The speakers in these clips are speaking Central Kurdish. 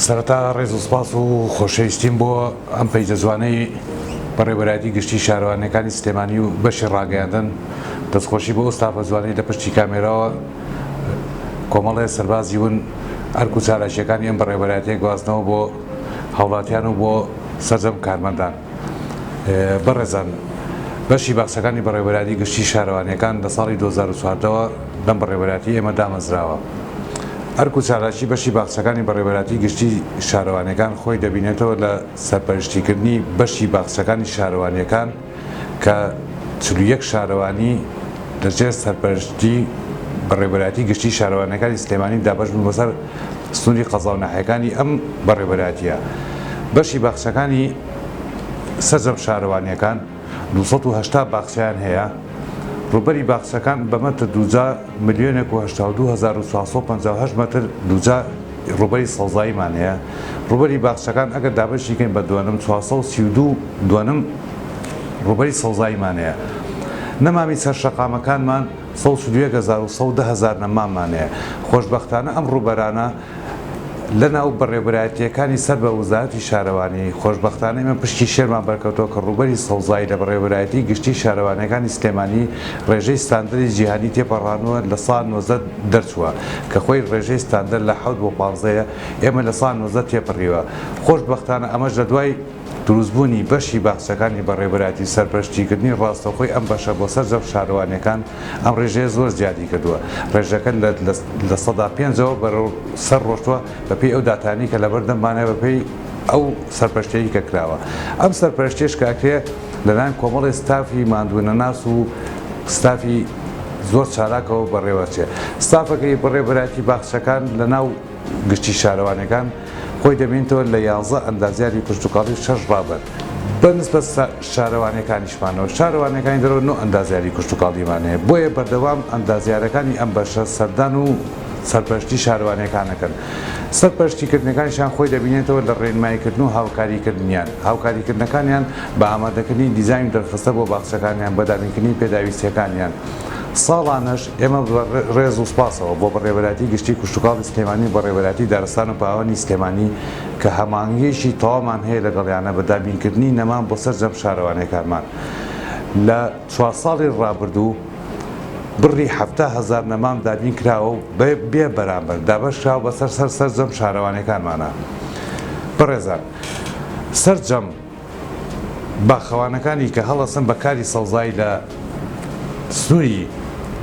سەرەتا ڕێز و سپاس و خۆشەویستیم بۆ ئەم پەیجە جوانەی بەڕێوەبەرایەتی گشتی شارەوانیەکانی سلێمانی و بەشی ڕاگەیاندن، دەستخۆشی بۆ ئەو ستافە جوانەی لە پشتی کامێراوە کۆمەڵێ سەربازی ون ئەرک و چالاکیەکانی ئەم بەڕێوەبەرایەتیە گواستنەوە بۆ هاوڵاتیان و بۆ سەرجەم کارمەندان. بەڕێزان بەشی باخچەکانی بەڕێوەبەرایەتی گشتی شارەوانیەکان لە ساڵی 2014 وە لەم بەڕێوەبەرایەتی ئێمە دامەزراوە. ئەرک و چالاکی بەشی باخچەکانی بەڕێوەبەرایەتی گشتی شارەوانیەکان خۆی دەبینێتەوە لە سەرپەرشتیکردنی بەشی باخچەکانی شارەوانیەکان کە 41 شارەوانی لە ژێر سەرپەرشتی بەڕێوەبەرایەتی گشتی شارەوانیەکانی سلێمانی دابەش بوون بەسەر سنووری قەزا و ناحیەکانی ئەم بەڕێوەبەرایەتیە. بەشی باخچەکانی سەرجەم شارەوانیەکان 280 باخچەیان هەیە، ڕووبەری باخچەکان بە مەتر دووجا ملیۆنێک و 82458 مەتر دووجا ڕووبەری سەوزاییمان هەیە. ڕووبەری باخچەکان ئەگەر دابەشی کەین بە دۆنم 432 دۆنم ڕووبەری سەوزاییمان هەیە. نەمامی سەر شەقامەکانمان 141110 هەزار نەماممان هەیە. خۆشبەختانە ئەم ڕووبەرانە لەناو بەڕێوەبەرایەتییەکانی سەر بە وەزارەتی شارەوانی، خۆشبەختانە ئێمە پشکی شێرمان بەرکەوتووە کە ڕووبەری سەوزایی لە بەڕێوەبەرایەتی گشتی شارەوانییەکانی سلێمانی ڕێژەی ستاندەری جیهانی تێپەڕانووە لە سا 19 دەرچووە کە خۆی ڕێژەی ستاندەر لە حەوت بۆ پانزەیە ئێمە لە سا 19 تێپەڕیوە خۆشبەختانە ئەمەش لە دوای دروستبوونی بەشی باخچەکانی بەڕێوەبەرایەتی و سەرپەرشتیکردنی ڕاستەوخۆی ئەم بەشە بۆ سەرجەم شارەوانییەکان ئەم ڕێژەیە زۆر زیادی کردووە، ڕێژەکە لە 5% ەوە بەرەو سەر ڕۆشتووە بەپێی ئەو داتانەی کە لەبەردەممان هەیە بەپێی ئەو سەرپەرشتیەی کە کراوە. ئەم سەرپەرشتیەش کە ئەکرێ لەلایەن کۆمەڵێ ستافی ماندوونەناس و ستافی زۆر چالاکەوە بەڕێوەچێ. ستافەکەی بەڕێوەبەرایەتی باخچەکان لەناو گشتی شارەوانیەکان خۆی دەبینێتەوە لە 11 ئەندازیاری کشتوکاڵی و شەش ڕابەر. بە نسبەت شارەوانیەکانیشمانەوە، شارەوانیەکانی دەرەوە نۆ ئەندازیاری کشتوکاڵیمان هەیە، بۆیە بەردەوام ئەندازیارەکانی ئەم بەشە سەردان و سەرپەرشتی شارەوانیەکان ئەکەن. سەرپەرشتیکردنەکانیشیان خۆی دەبینێتەوە لە ڕێنماییکردن و هاوکاریکردنیان، هاوکاریکردنەکانیان بە ئامادەکردنی دیزاین و دەرخستە بۆ باخچەکانیان، بە دابینکردنی پێداویستیەکانیان. ساڵانەش ئێمە بە ڕێز و سوپاسەوە بۆ بەڕێوەبەرایەتی گشتی کشتوکاڵی سلێمانی و بەڕێوەبەرایەتی دارستان و پاوانی سلێمانی کە هەماهەنگییەکی تەواومان هەیە لەگەڵیانە بە دابینکردنی نەمام بۆ سەرجەم شارەوانیەکانمان لە چوار ساڵی ڕابردوو بڕی 70,000 نەمام دابین کراوە و بێ بەرامبەر دابەشکراوە بەسەر سەر سەرجەم شارەوانیەکانمانە. بەڕێزان سەرجەم باخەوانەکانی کە هەڵەسن بە کاری سەوزایی لە سنووری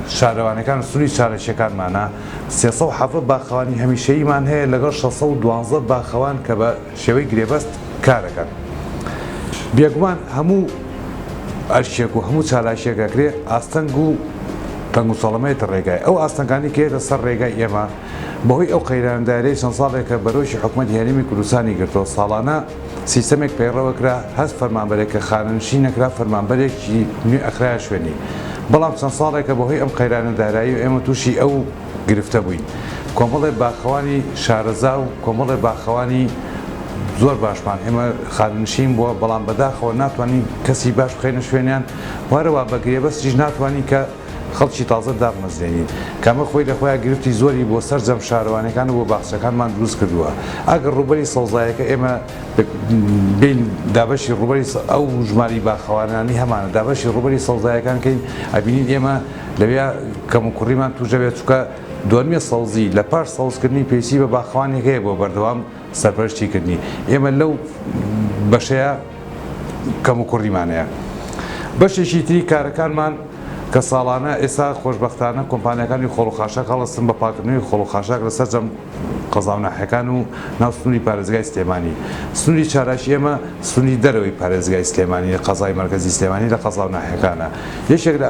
شارەوانیەکان و سنووری چالاکیەکانمانە 317 باخەوانی هەمیشەییمان هەیە لەگەڵ 612 باخەوان کە بە شێوەی گرێبەست کارەکەن. بێگومان هەموو ئەرکێک و هەموو چالاکیەک ئەکرێ ئاستەنگ و تەنگ و چەڵەمەیەتە ڕێگای ئەو ئاستەنگانی کە یەتە سەر ڕێگای ئێمە بەهۆی ئەو قەیرانە داراییەی چەند ساڵێکە بەرۆکی حکومەتی هەرێمی کوردستانی گرتووە ساڵانە سیستەمێک پەیڕەوە کرا هەر فەرمانبەرێک کە خانەنشین نەکرا فەرمانبەرێکی نوێ ئەخرایە شوێنی بەڵام چەند ساڵێکە بەهۆی ئەم قەیرانە دارایی و ئێمە تووشی ئەو گرفتە بووین کۆمەڵێ باخەوانی شارەزا و کۆمەڵێ باخەوانی زۆر باشمان ئێمە خانەنشین بووە بەڵام بەداخەوە ناتوانین کەسی باش بخەینە شوێنیان وارەوا بە گرێبەستیش ناتوانین کە خەڵکی تازە دابمەزرێنین کە ئەمە خۆی لە خۆیا گرفتی زۆری بۆ سەرجەم شارەوانیەکان و بۆ باخچەکانمان دروست کردووە ئەگەر ڕووبەری سەوزایەکە ئێمە بێین دابەشی ڕووبەری ئەو ژماری باخەوانانی هەمانە دابەشی ڕووبەری سەوزایەکان کەین ئەبینین ئێمە لەویا کەموکوڕیمان توش دەبێت چونکە دۆنمی سەوزی لە پاش سەوزکردنی پێویستی بە باخەوانێک هەیە بۆ بەردەوام سەرپەرشتی کردنی ئێمە لەو بەشەیە کەموکوڕیمان هەیە. بەشێکی تری کارەکانمان کە ساڵانە ئێستا خۆشبەختانە کۆمپانیاکانی خۆڵ و خاشاک هەڵەستن بە پاکردنەوەی خۆڵ و خاشاک لە سەرجەم قەزا و ناحیەکان و ناو سنووری پارێزگای سلێمانی. سنووری چالاکی ئێمە سنووری دەرەوەی پارێزگای سلێمانی قەزای مەرکەزی سلێمانی لە قەزا و ناحیەکانە. یەکێک لە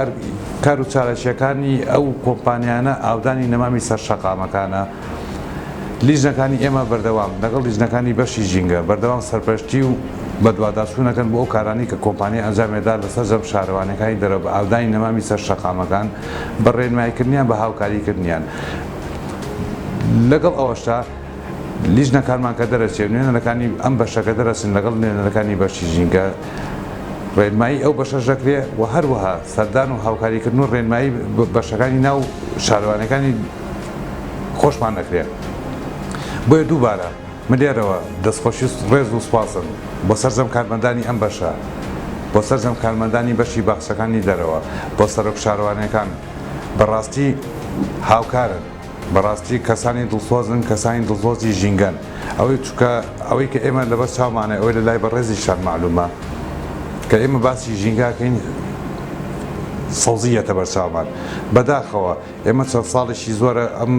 کار و چالاکییەکانی ئەو کۆمپانیانە ئاودانی نەمامی سەر شەقامەکانە. لیژنەکانی ئێمە بەردەوام لەگەڵ لیژنەکانی بەشی ژینگە بەردەوام سەرپەرشتی و بەدواداچوون ئەکەن بۆ ئەو کارانەی کە کۆمپانیا ئەنجامی ئەدات لە سەرجەم شارەوانیەکانی دەرەوە بە ئاودانی نەمامی سەر شەقامەکان بە ڕێنماییکردنیان بە هاوکاریکردنیان لەگەڵ ئەوەشدا لیژنەکانمان کە دەرەچێ نوێنەرەکانی ئەم بەشە کە دەرەچن لەگەڵ نوێنەرەکانی بەشی ژینگە. ڕێنمایی ئەو بەشەش دەکرێ و هەروەها سەردان و هاوکاریکردن و ڕێنمایی بەشەکانی ناو شارەوانیەکانی خۆشمان دەکرێ. بۆیە دووبارە من لێرەوە دەستخۆشی و ڕێز و سوپاسم بۆ سەرجەم کارمەندانی ئەم بەشە، بۆ سەرجەم کارمەندانی بەشی باخچەکانی دەرەوە، بۆ سەرۆک شارەوانیەکان بەڕاستی هاوکارن. بەڕاستی کەسانی دڵسۆزن کەسانی دڵسۆزی ژینگەن ئەوەی چونکە ئەوەی کە ئێمە لەبەر چاومانە ئەوەی لە لای بەڕێزیشتان مەعلومە کە ئێمە باسی ژینگە ئەکەین سەوزی یەتە بەر چاومان بەداخەوە ئێمە چەند ساڵێکی زۆرە ئەم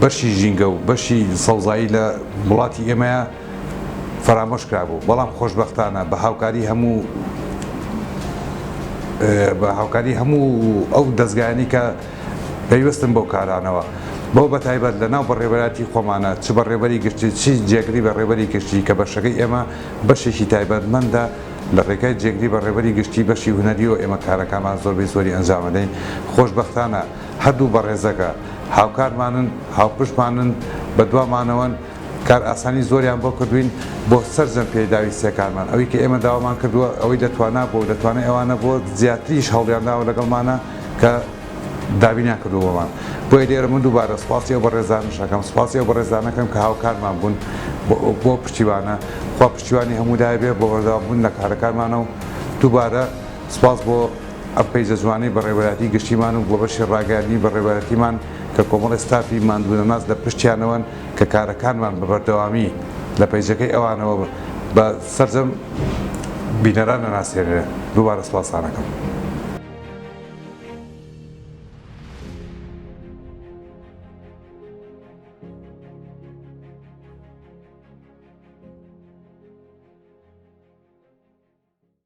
بەشی ژینگە و بەشی سەوزایی لە وڵاتی ئێمەیە فەرامۆش کرابوو بەڵام خۆشبەختانە بە هاوکاری هەموو بە هاوکاری هەموو ئەو دەزگایانەی کە پەیوەستن بەو کارانەوە بۆ بەتایبەت لە ناو بەڕێوەبەرایەتی خۆمانە چ بەڕێوەبەری گشتی چ جێگری بەڕێوەبەری گشتی کە بەشەکەی ئێمە بەشێکی تایبەتمەندە لە ڕێگای جێگری بەڕێوەبەری گشتی بەشی هونەریەوە ئێمە کارەکانمان زۆربەی زۆری ئەنجامەدەین خۆشبەختانە هەردوو بەڕێزەکە هاوکارمانن هاوپشتمانن بەدوامانەوەن کارئاسانی زۆریان بۆ کردوین بۆ سەرجەم پێداویستیەکانمان ئەوی کە ئێمە داوامان کردووە ئەوەی لە توانا بووە و لە توانای ئەوانە بووە زیاتریش هەوڵیان داوە لەگەڵمانە کە دابینیان کردووە بۆمان بۆیە لێرە من دووبارە سوپاسی ئەو بەڕێزانەش ئەکەم سوپاسی ئەو بەڕێزانەکەم کە هاوکارمان بوون بۆ پشتیوانە خوا پشتیوانی هەموو لایە بێ بۆ بەردەوام بوون لە کارەکانمانە و دووبارە سوپاس بۆ ئەم پەیجە جوانەی بەڕێوەبەرایەتی گشتیمان و بۆ بەشی ڕاگەیاندنی بەڕێوەبەرایەتیمان کە کۆمەڵێ ستافی ماندوونەناس لە پشتیانەوەن کە کارەکانمان بە بەردەوامی لە پەیجەکەی ئەوانەوە بە سەرجەم بینەران ئەناسێنرێ دووبارە سوپاستان ئەکەم.